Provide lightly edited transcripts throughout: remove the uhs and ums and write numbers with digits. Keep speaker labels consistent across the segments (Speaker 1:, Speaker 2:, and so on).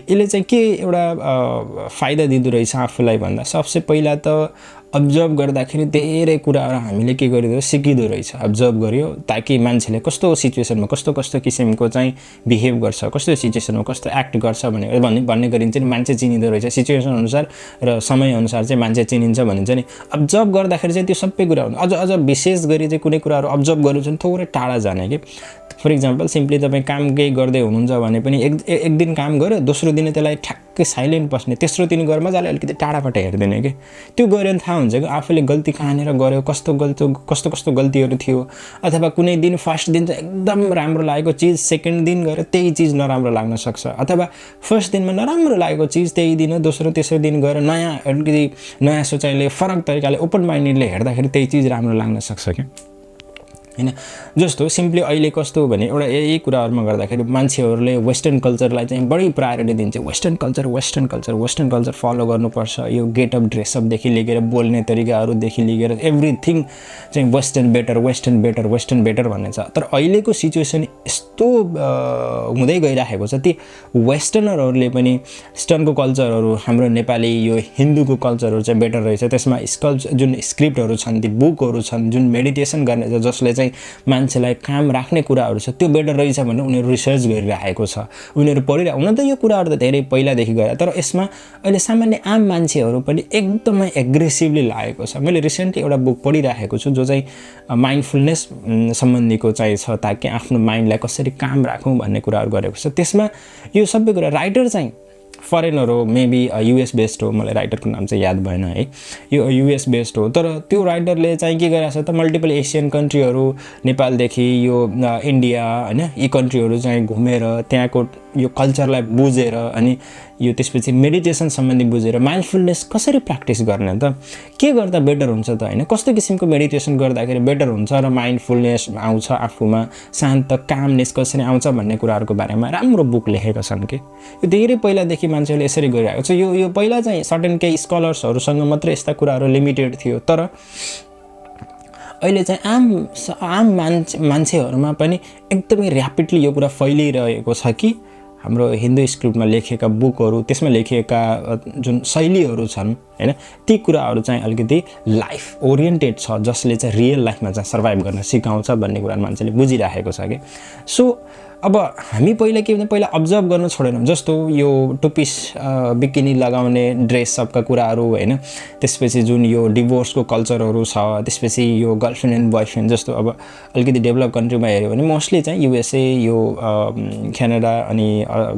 Speaker 1: यसले चाहिँ के एउटा फाइदा दिँदो रहेछ आफूलाई भन्दा सबसे पहिला त अब्जर्भ गर्दाखेरि धेरै कुराहरू हामीले के गरिदियो सिकिँदो रहेछ अब्जर्भ गर्यो ताकि मान्छेले कस्तो सिचुएसनमा कस्तो कस्तो किसिमको चाहिँ बिहेभ गर्छ कस्तो सिचुएसनमा कस्तो एक्ट गर्छ भन्ने गरिन्छ नि मान्छे चिनिँदो रहेछ सिचुएसन अनुसार र समय अनुसार चाहिँ मान्छे चिनिन्छ भनिन्छ नि अब्जर्भ गर्दाखेरि चाहिँ त्यो सबै कुरा हुन्छ अझ विशेष गरी चाहिँ कुनै कुराहरू अब्जर्भ गर्नु चाहिँ थोरै टाढा जाने कि फर इक्जाम्पल सिम्पली तपाईँ काम केही गर्दै हुनुहुन्छ भने पनि एक दिन काम गर्यो दोस्रो दिन त्यसलाई ठ्याक्कै साइलेन्ट बस्ने तेस्रो दिन गएर मजाले अलिकति टाढाबाट हेर्दैन कि त्यो गऱ्यो भने थाहा हुन्छ कि आफूले गल्ती कहाँनिर गर्यो कस्तो कस्तो गल्तीहरू थियो अथवा कुनै दिन फर्स्ट दिन चाहिँ एकदम राम्रो लागेको चिज सेकेन्ड दिन गएर त्यही चिज नराम्रो लाग्न सक्छ अथवा फर्स्ट दिनमा नराम्रो लागेको चिज त्यही दिन दोस्रो तेस्रो दिन गएर अलिकति नयाँ सोचाइले फरक तरिकाले ओपन माइन्डेडले हेर्दाखेरि त्यही चिज राम्रो लाग्न सक्छ क्या हैन जस्तो सिम्पली अहिले कस्तो हो भने एउटा यही कुराहरुमा गर्दाखेरि मान्छेहरुले वेस्टर्न कल्चरलाई चाहिँ बढी प्रायोरिटी दिन्छ वेस्टर्न कल्चर फलो गर्नुपर्छ यो गेटअप ड्रेसअप देखि लिएर बोल्ने तरिकाहरु देखि लिएर एभ्रीथिङ चाहिँ वेस्टर्न बेटर भन्ने छ तर अहिलेको सिचुएसन यस्तो हुँदै गइराखेको छ ती वेस्टर्नरहरुले पनि वेस्टर्नको कल्चरहरु हाम्रो नेपाली यो हिन्दूको कल्चरहरु चाहिँ बेटर रहेछ त्यसमा जुन स्क्रिप्टहरु छन् ती बुकहरु छन् जुन मेडिटेसन गर्ने छ जसले चाहिँ मान्छेलाई काम राख्ने कुराहरु छ त्यो बेटर रहेछ भनेर उनीहरु रिसर्च गरिरहेको छ उनीहरु पढिरहेको हुन त यो कुराहरु त धेरै पहिलादेखि गएर तर यसमा अहिले सामान्य आम मान्छेहरु पनि एकदमै एग्रेसिभली लागेको छ मैले रिसेन्टली एउटा बुक पढिरहेको छु जो चाहिँ माइन्डफुलनेस सम्बन्धीको चाहिँ छ ताकि आफ्नो माइन्डलाई कसरी काम राखौं भन्ने कुराहरु गरेको छ त्यसमा यो सबै कुरा राइटर चाहिँ फरेनर हो मेबी युएस बेस्ड हो मलाई राइटरको नाम चाहिँ याद भएन है यो युएस बेस्ड हो तर त्यो राइटरले चाहिँ के गरेछ त मल्टिपल एसियन कन्ट्रीहरु नेपालदेखि यो इन्डिया हैन यी कन्ट्रीहरु चाहिँ घुमेर त्यहाँको यो कल्चरलाई बुझेर अनि यो त्यसपछि मेडिटेसन सम्बन्धी बुझेर माइन्डफुलनेस कसरी प्र्याक्टिस गर्ने त के गर्दा बेटर हुन्छ त हैन कस्तो किसिमको मेडिटेसन गर्दाखेरि बेटर हुन्छ र माइन्डफुलनेस आउँछ आफूमा शान्त कामनेस कसरी आउँछ भन्ने कुराहरुको बारेमा राम्रो बुक लेखेका छन् के यो धेरै पहिलादेखि मान्छेले यसरी गरिरहेको छ यो पहिला चाहिँ सर्टेन केही स्कलर्सहरुसँग मात्र यस्ता कुराहरु लिमिटेड थियो तर अहिले चाहिँ आम मान्छेहरुमा पनि एकदमै र्यापिडली यो कुरा फैलिरहेको छ कि हाम्रो हिन्दू स्क्रिप्टमा लेखेका बुकहरु त्यसमा लेखेका जुन शैलीहरु छन् हैन ती कुराहरु चाहिँ अलिकति लाइफ ओरिएन्टेड छ जसले चाहिँ रियल लाइफमा चाहिँ सर्भाइभ गर्न सिकाउँछ भन्ने कुरा मान्छेले बुझिराखेको छ के सो अब हामी पहिला के भने पहिला अब्जर्भ गर्न छोडेनौं जस्तो यो टुपिस बिकिनी लगाउने ड्रेस सबका कुराहरु हैन त्यसपछि जुन यो डिभोर्सको कल्चरहरु छ त्यसपछि यो गर्लफ्रेन्ड एन्ड बॉयफ्रेन्ड जस्तो अब अलिकति डेभलप कन्ट्रीमा हेर्यो भने मोस्टली चाहिँ युएसए यो क्यानाडा अनि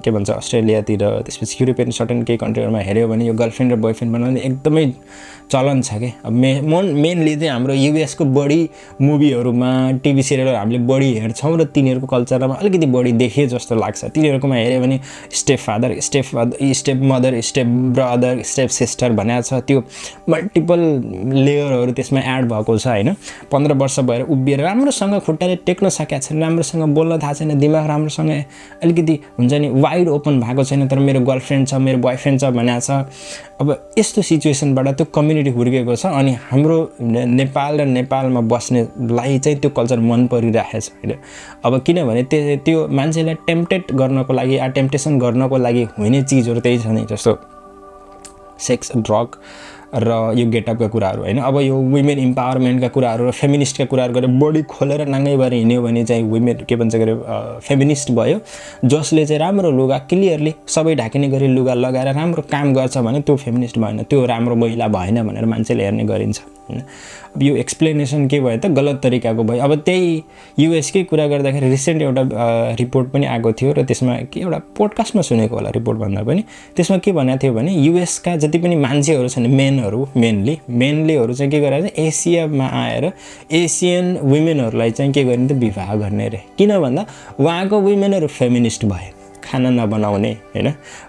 Speaker 1: के भन्छ अस्ट्रेलियातिर त्यसपछि युरोपियन सर्टेन केही कन्ट्रीहरुमा हेर्यो भने यो गर्लफ्रेन्ड र बॉयफ्रेन्ड बनाउने एकदमै चलन छ के अब मेनली चाहिँ हाम्रो युएस को बढी मुभीहरुमा टिभी सिरियलहरु हामीले बढी हेर्छौं र तिनीहरुको कल्चरमा अलिकति बढी देखे जस्तो लाग्छ तिनीहरुकोमा हेर्यो भने step mother step brother step sister भनेको छ त्यो मल्टिपल लेयरहरु त्यसमा एड भएको छ हैन 15 वर्ष भएर उभिएर राम्रोसँग खुट्टाले टेक्न सकेको छैन राम्रोसँग बोल्न थाहा छैन दिमाग राम्रोसँग अलिकति हुन्छ नि वाइड ओपन भएको छैन तर मेरो गर्लफ्रेन्ड छ मेरो बॉयफ्रेन्ड छ भनेको छ अब यस्तो सिचुएसनबाट त्यो कम्युनिटी हुर्केको छ अनि हाम्रो नेपाल र नेपालमा बस्नेलाई चाहिँ त्यो कल्चर मन परिरहेको छ हैन अब किनभने त्यो मान्छेलाई टेम्प्टेड गर्नको लागि टेम्पटेसन गर्नको लागि हुने चीजहरु त्यही छ नि जस्तो सेक्स ड्रग र यो गेटअपका कुराहरु हैन अब यो वुमेन एम्पावरमेन्टका कुराहरु र फेमिनिस्टका कुराहरु गरेर बडी खोलेर नाङ्गै भएर हिँड्यो भने चाहिँ वुमेन के भन्छ गरे फेमिनिस्ट भयो जसले चाहिँ राम्रो लुगा क्लियरली सबै ढाकिने गरी लुगा लगाएर राम्रो काम गर्छ भने त्यो फेमिनिस्ट भएन त्यो राम्रो महिला भएन भनेर मान्छेले हेर्ने गरिन्छ हैन अब यो एक्सप्लेनेसन के भयो त गलत तरिकाको भयो अब त्यही युएस कै कुरा गर्दाखेरि रिसेन्ट एउटा रिपोर्ट पनि आएको थियो र त्यसमा के एउटा पोडकास्टमा सुनेको होला रिपोर्ट भन्दा पनि त्यसमा के भनेको थियो भने युएस का जति पनि मान्छेहरु छन् मेनहरु मेनलीहरु चाहिँ के गरे एसियामा आएर एसियन वुमेनहरुलाई चाहिँ के गर्ने त विवाह गर्ने रे किन भन्दा उहाँको वुमेनहरु फेमिनिस्ट भए खाना नबनाउने हैन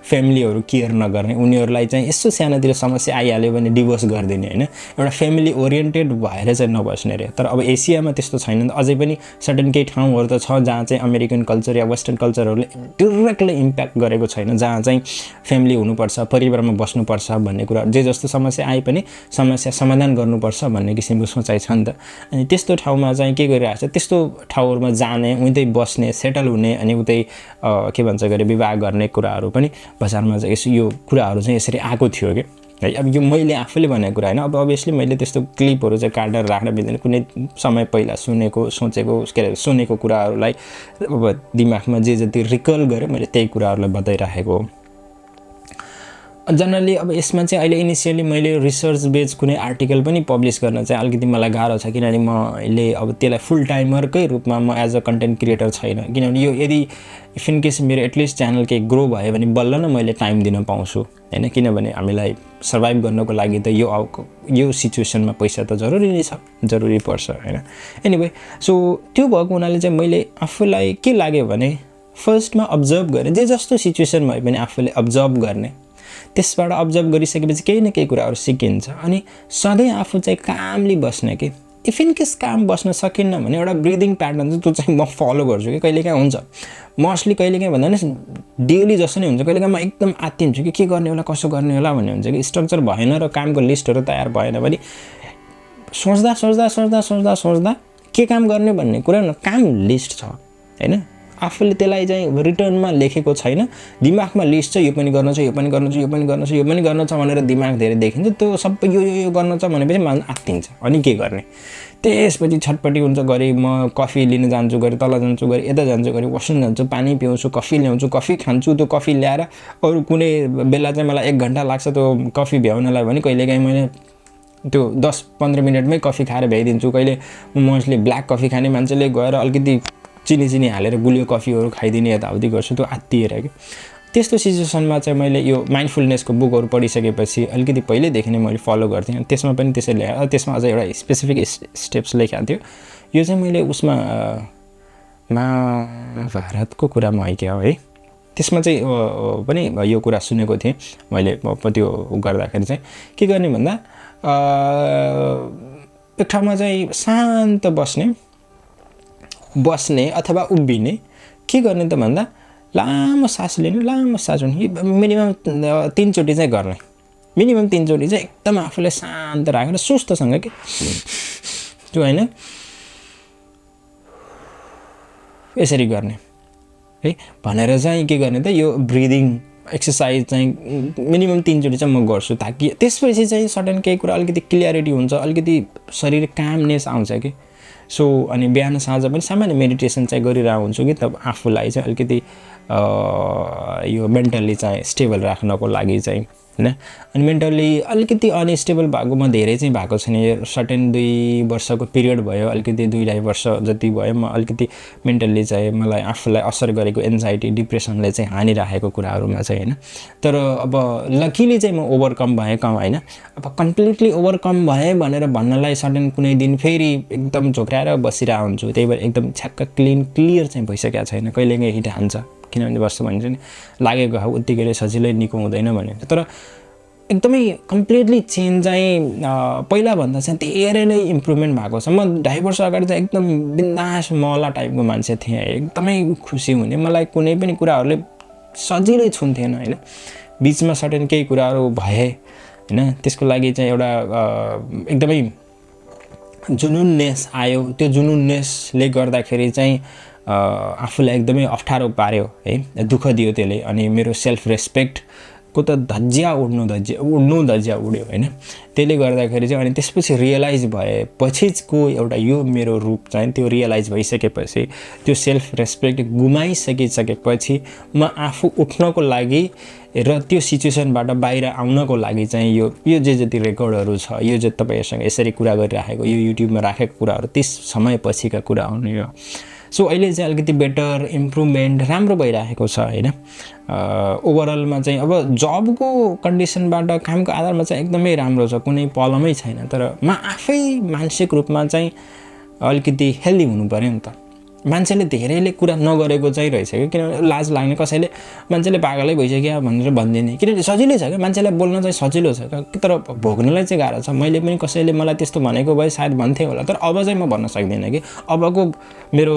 Speaker 1: फ्यामिलीहरु केयर नगर्ने उनीहरुलाई चाहिँ यसो सानोतिर समस्या आइहाल्यो भने डिभोर्स गर्दिने हैन एउटा फ्यामिली ओरिएन्टेड भएर चाहिँ नबस्ने रे तर अब एसियामा त्यस्तो छैन अझै पनि सर्टेन केही ठाउँहरु त छ जहाँ चाहिँ अमेरिकन कल्चर या वेस्टर्न कल्चरहरुले डाइरेक्टली इम्प्याक्ट गरेको छैन जहाँ चाहिँ फ्यामिली हुनुपर्छ परिवारमा बस्नुपर्छ भन्ने कुरा जे जस्तो समस्या आए पनि समस्या समाधान गर्नुपर्छ भन्ने किसिमको सोचाइ छ नि त अनि त्यस्तो ठाउँमा चाहिँ के गरिरहेछ त्यस्तो ठाउँहरुमा जाने उतै बस्ने सेटल हुने अनि उतै के भन्छ गरेर विवाह गर्ने कुराहरू पनि बजारमा चाहिँ यो कुराहरू चाहिँ यसरी आएको थियो कि है। अब यो मैले आफूले भनेको कुरा होइन, अब अभियसली मैले त्यस्तो क्लिपहरू चाहिँ काटेर राख्न मिल्दैन। कुनै समय पहिला सुनेको सोचेको के अरे सुनेको कुराहरूलाई अब दिमागमा जे जति रिकल गरेँ मैले त्यही कुराहरूलाई बताइराखेको हो। जनरली अब यसमा चाहिँ अहिले इनिसियली मैले रिसर्च बेस्ड कुनै आर्टिकल पनि पब्लिस गर्न चाहिँ अलिकति मलाई गाह्रो छ, किनभने मैले अब त्यसलाई फुल टाइमरकै रूपमा म एज अ कन्टेन्ट क्रिएटर छैन। किनभने यो यदि इफ इन केस मेरो एटलिस्ट च्यानल केही ग्रो भयो भने बल्ल न मैले टाइम दिन पाउँछु होइन, किनभने हामीलाई सर्भाइभ गर्नको लागि त यो सिचुएसनमा पैसा त जरुरी नै छ, जरुरी पर्छ होइन। एनिवे सो त्यो भएको हुनाले चाहिँ मैले आफूलाई के लाग्यो भने फर्स्टमा अब्जर्भ गरेँ, जे जस्तो सिचुएसन भए पनि आफूले अब्जर्भ गर्ने, त्यसबाट अब्जर्भ गरिसकेपछि केही न केही कुराहरू सिकिन्छ। अनि सधैँ आफू चाहिँ कामली बस्ने कि इफ इन केस काम बस्न सकिन्न भने एउटा ब्रिदिङ प्याटर्न चाहिँ त्यो चाहिँ म फलो गर्छु कि कहिलेकाहीँ हुन्छ मोस्टली, कहिलेकाहीँ भन्दा नि डेली जस्तो नै हुन्छ। कहिलेकाहीँ म एकदम आत्तिन्छु कि के गर्ने होला कसो गर्ने होला भन्ने हुन्छ कि स्ट्रक्चर भएन र कामको लिस्टहरू तयार भएन भने सोच्दा सोच्दा सोच्दा सोच्दा सोच्दा के काम गर्ने भन्ने कुरा न काम लिस्ट छ होइन, आफूले त्यसलाई चाहिँ रिटर्नमा लेखेको छैन, दिमागमा लिस्ट छ यो पनि गर्न छ यो पनि गर्न छ यो पनि गर्न छ यो पनि गर्न छ भनेर दिमाग धेरै देखिन्छ। त्यो सबै यो गर्न छ भनेपछि मन आत्तिन्छ, अनि के गर्ने। त्यसपछि छटपट्टि हुन्छ, गरी म कफी लिन जान्छु, गरी तल जान्छु, गरी यता जान्छु, गरी वासरुम जान्छु, पानी पिउँछु, कफी ल्याउँछु, कफी खान्छु। त्यो कफी ल्याएर अरू कुनै बेला चाहिँ मलाई 1 घन्टा लाग्छ त्यो कफी भ्याउनलाई भने कहिलेकाहीँ मैले त्यो 10-15 मिनटमै कफी खाएर भ्याइदिन्छु। कहिले मोस्टली ब्ल्याक कफी खाने मान्छेले गएर अलिकति चिनी हालेर गुलियो कफीहरू खाइदिने यताउति गर्छु, त्यो आत्तिएर कि। त्यस्तो सिचुएसनमा चाहिँ मैले यो माइन्डफुलनेसको बुकहरू पढिसकेपछि अलिकति पहिल्यैदेखि नै मैले फलो गर्थेँ। त्यसमा पनि त्यसैले त्यसमा अझ एउटा स्पेसिफिक स्टेप्स लेखेको थियो। यो चाहिँ मैले उसमा महाभारतको कुरामा है क्या हो है, त्यसमा चाहिँ पनि यो कुरा सुनेको थिएँ मैले। त्यो गर्दाखेरि चाहिँ के गर्ने भन्दा एक ठाउँमा चाहिँ शान्त बस्ने अथवा उभिने, के गर्ने त भन्दा लामो सास लिने, लामो सास हुने, मिनिमम 3 चोटि चाहिँ गर्ने, मिनिमम 3 चोटि चाहिँ एकदम आफूलाई शान्त राखेर सुस्तसँग कि त्यो होइन यसरी गर्ने है भनेर चाहिँ के गर्ने त यो ब्रिदिङ एक्सर्साइज चाहिँ मिनिमम 3 चोटि चाहिँ म गर्छु, ताकि त्यसपछि चाहिँ सडन केही कुरा अलिकति क्लियरिटी हुन्छ, अलिकति शरीर कामनेस आउँछ कि। सो अनि बिहान साँझ पनि सामान्य मेडिटेसन चाहिँ गरिरहेको हुन्छु कि तब आफूलाई चाहिँ अलिकति यो मेन्टल्ली चाहिँ स्टेबल राख्नको लागि चाहिँ होइन। अनि मेन्टल्ली अलिकति अनस्टेबल भएको म धेरै चाहिँ भएको छैन, यो सर्टेन 2 वर्षको पिरियड भयो, अलिकति 2-2.5 वर्ष जति भयो म अलिकति मेन्टल्ली चाहिँ मलाई आफूलाई असर गरेको एन्जाइटी डिप्रेसनले चाहिँ हानिराखेको कुराहरूमा चाहिँ होइन। तर अब लकिली चाहिँ म ओभरकम भएँ होइन। अब कम्प्लिटली ओभरकम भएँ भनेर भन्नलाई सर्टेन कुनै दिन फेरि एकदम झोक्राएर बसिरहेको हुन्छु, त्यही भएर एकदम छ्याक्क क्लियर चाहिँ भइसकेको छैन। कहिलेकाहीँ हिट हान्छ, किनभने बस्छु भन्छ नि लागेको घाउ उत्तिकै सजिलै निको हुँदैन भनिन्छ। तर एकदमै कम्प्लिटली चेन्ज चाहिँ पहिलाभन्दा चाहिँ धेरै नै इम्प्रुभमेन्ट भएको छ। म 2.5 वर्ष अगाडि चाहिँ एकदम बिन्दास मौला टाइपको मान्छे थिएँ, एकदमै खुसी हुने, मलाई कुनै पनि कुराहरूले सजिलै छुन्थेन होइन। बिचमा सर्टेन केही कुराहरू भए होइन, त्यसको लागि चाहिँ एउटा एकदमै जुनुननेस आयो, त्यो जुनुननेसले गर्दाखेरि चाहिँ आफूलाई एकदमै अप्ठ्यारो पार्यो है, दुःख दियो त्यसले। अनि मेरो सेल्फ रेस्पेक्टको त धज्जिया उड्यो होइन। त्यसले गर्दाखेरि चाहिँ अनि त्यसपछि रियलाइज भएपछिको एउटा यो मेरो रूप चाहिँ त्यो रियलाइज भइसकेपछि, त्यो सेल्फ रेस्पेक्ट गुमाइसकेपछि म आफू उठ्नको लागि र त्यो सिचुएसनबाट बाहिर आउनको लागि चाहिँ यो जे जति रेकर्डहरू छ, यो जे तपाईँहरूसँग यसरी कुरा गरिराखेको, यो युट्युबमा राखेको कुराहरू 30 समयपछिका कुरा हुने हो। सो अहिले चाहिँ अलिकति बेटर इम्प्रुभमेन्ट राम्रो भइरहेको छ होइन। ओभरअलमा चाहिँ अब जबको कन्डिसनबाट कामको आधारमा चाहिँ एकदमै राम्रो छ, कुनै प्रब्लमै छैन। तर म आफै मानसिक रूपमा चाहिँ अलिकति हेल्दी हुनु पऱ्यो नि त। मान्छेले धेरैले कुरा नगरेको चाहिँ रहेछ कि, किनभने लाज लाग्ने, कसैले मान्छेले पागलै भइसक्यो भनेर भनिदिने, किनभने सजिलै छ क्या, मान्छेलाई बोल्न चाहिँ सजिलो छ तर भोग्नलाई चाहिँ गाह्रो छ। मैले पनि कसैले मलाई त्यस्तो भनेको भए सायद भन्थेँ होला, तर अब चाहिँ म भन्न सक्दिनँ कि अबको मेरो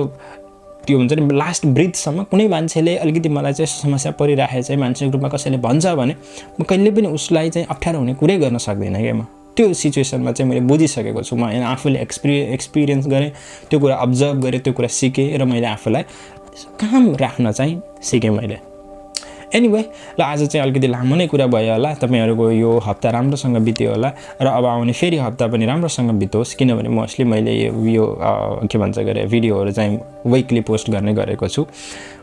Speaker 1: त्यो हुन्छ नि लास्ट ब्रिथसम्म कुनै मान्छेले अलिकति मलाई चाहिँ समस्या परिराखेको चाहिँ मानसिक रूपमा कसैले भन्छ भने म कहिले पनि उसलाई चाहिँ अप्ठ्यारो हुने कुरै गर्न सक्दिनँ क्या। म त्यो सिचुएसनमा चाहिँ मैले बुझिसकेको छु, म आफूले एक्सपिरियन्स गरेँ, त्यो कुरा अब्जर्भ गरेँ, त्यो कुरा सिकेँ र मैले आफूलाई काम राख्न चाहिँ सिकेँ मैले। एनिवे ल आज चाहिँ अलिकति लामो नै कुरा भयो होला, तपाईँहरूको यो हप्ता राम्रोसँग बित्यो होला र अब आउने फेरि हप्ता पनि राम्रोसँग बितोस्, किनभने मोस्टली मैले यो के भन्छ गरे भिडियोहरू चाहिँ विकली पोस्ट गर्ने गरेको छु।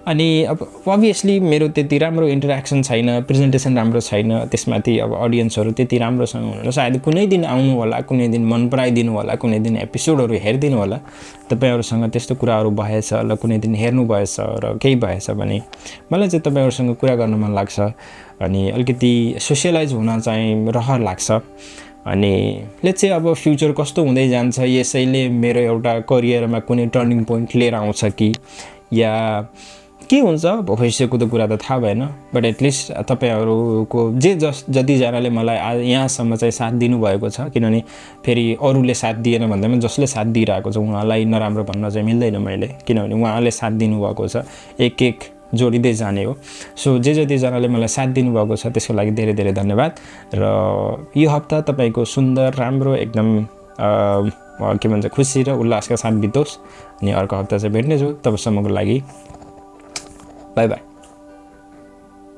Speaker 1: अनि अब अभियसली मेरो त्यति राम्रो इन्टरेक्सन छैन, प्रेजेन्टेसन राम्रो छैन, त्यसमाथि अब अडियन्सहरू त्यति राम्रोसँग हुनुहुन्न। सायद कुनै दिन आउनु होला, कुनै दिन मन पराइदिनु होला, कुनै दिन एपिसोडहरू हेरिदिनु होला, तपाईँहरूसँग त्यस्तो कुराहरू भएछ ल, कुनै दिन हेर्नु भएछ र केही भएछ भने मलाई चाहिँ तपाईँहरूसँग कुरा गर्न मन लाग्छ अनि अलिकति सोसियलाइज हुन चाहिँ रहर लाग्छ। अनि लेट्स चाहिँ अब फ्युचर कस्तो हुँदै जान्छ, यसैले मेरो एउटा करियरमा कुनै टर्निङ पोइन्ट लिएर आउँछ कि या के हुन्छ भविष्यको त कुरा त थाहा भएन, बट एटलिस्ट तपाईँहरूको जतिजनाले मलाई यहाँसम्म चाहिँ साथ दिनुभएको छ, किनभने फेरि अरूले साथ दिएन भन्दैमा जसले साथ दिइरहेको छ उहाँलाई नराम्रो भन्न चाहिँ मिल्दैन मैले, किनभने उहाँले साथ दिनुभएको छ, एक एक जोडिँदै जाने हो। सो जतिजनाले मलाई साथ दिनुभएको छ त्यसको लागि धेरै धेरै धन्यवाद। र यो हप्ता तपाईँको सुन्दर राम्रो एकदम के भन्छ खुसी र उल्लासका साथ बितोस्। अनि अर्को हप्ता चाहिँ भेट्नेछु, तबसम्मको लागि बाई बाई।